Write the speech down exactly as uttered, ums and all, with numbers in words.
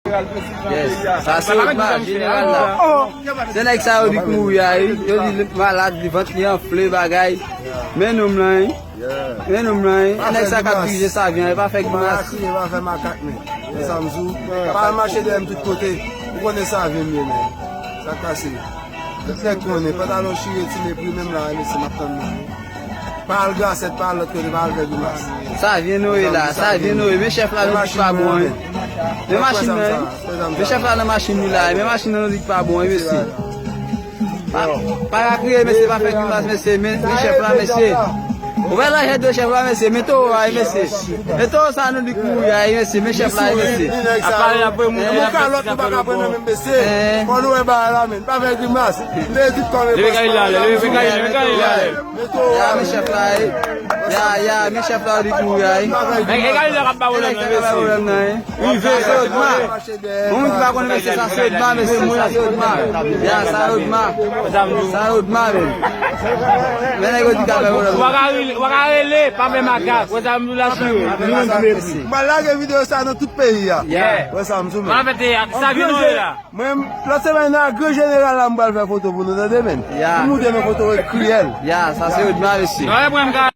Yes, sa se Odma, jeneral la. Se nèg sa yo di k mouri a, wi. Yo di li malad, li vant li anfle, bagay. Men nonm lan, wi. Men nonm lan, wi. Nèg sa k ap dirije Savyen, li pa fè grimas. Pa fè makak, men. Sa m di w, pa al mache dèyè m tout kote. Ou konnen Savyen m ye, men. Sa k pase? Nèg konnen, pantalon chire, ti mepri, menm la, mesye, m ap tann nou. Pa al Grasèt, pa al lòt kote, pa al fè grimas. Savyen nou ye la, Savyen nou ye. Men chèf la nou di pa bon, wi. Men machin nan, wi. Men chèf la nan machin li la, men machin nan nou di pa bon, wi, mesye. Pa, pa ka kriye, mesye, pa fè grimas, mesye. Men, men chèf la, mesye. Ou wè lajè de chèf la, mesye. Men towo a, wi, mesye. Men towo sa nou di k mouri a, wi, mesye. Men chèf la, wi, mesye. Ap pale, ap pale, moun ap kalòt, nou pa ka pran nan men, mesye. Fò nou wè bagay la, men. Pa fè grimas. Leve tout kò, leve kay la, leve kay, leve kay la. Ya, men chèf la, wi. Ya, ya, men chèf la, di k mouri a, wi. E, e kay la k ap ba pwoblèm nan, mesye. Rive, sa se Odma. Bon, moun ki pa konnen, mesye, sa se Odma, mesye, sa se Odma. Ya, sa Odma. Sa Odma, men. Men nèg yo di k ap ba pwoblèm. Ou pa ka rele, ou pa ka rele, pa fè makak. Wè sa m di w la, chire. M al lage videyo sa nan tout peyi a. Wè sa m di w, men. Sa vin nou la. Mwen, lòt semèn nan, Gran Jeneral la, m pral fè foto pou nou, tande, men. Ya. M montre nou foto kriyèl. Ya, sa se Odma, mesye.